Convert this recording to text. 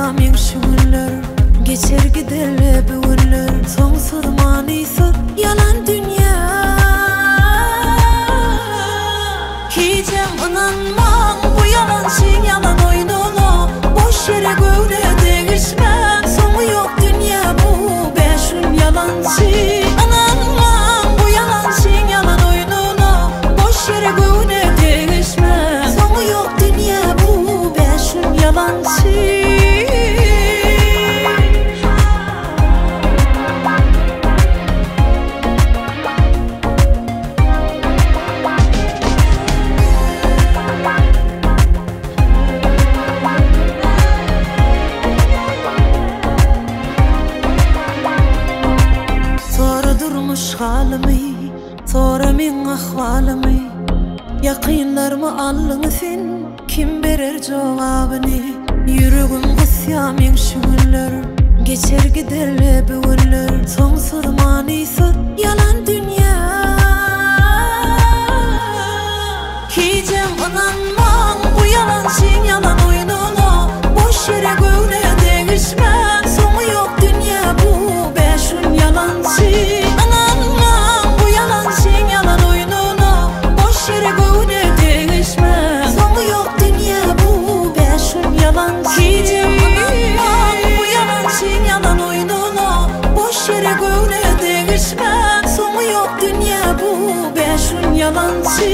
gysýar meň şu günler Geçer giderle bu günler Soňsuz manysyz ýalan dünýä Hijem ynanmaň bu ýalançyň ýalan oýnuna Boş ýere göwne degişmäň Soňy ýok dünýä bu bäş gün ýalançy Ynanmaň bu ýalançyň ýalan oýnuna Boş ýere göwne degişmäň Soňy ýok dünýä bu bäş gün ýalançy. Sora durmuş halymy, sora meň ahwalymy Ýakynlarymy aldyň sen, kim berer jogabyny Ýüregim gysýar meň şu günler, geçer giderle bu günler Soňsuz manysyz ýalan dünýä. Hijem ynanmaň bu ýalançyň ýalan oýnuna Boş ýere göwne degişmäň Soňy ýok dünýä bu bäş gün ýalançy Ynanmaň bu ýalançyň ýalan oýnuna Boş ýere göwne degişmäň Soňy ýok dünýä bu bäş gün ýalançy Hijem ynanmaň bu ýalançyň ýalan oýnuna Boş ýere göwne degişmäň Soňy ýok dünýä bu bäş gün ýalançy.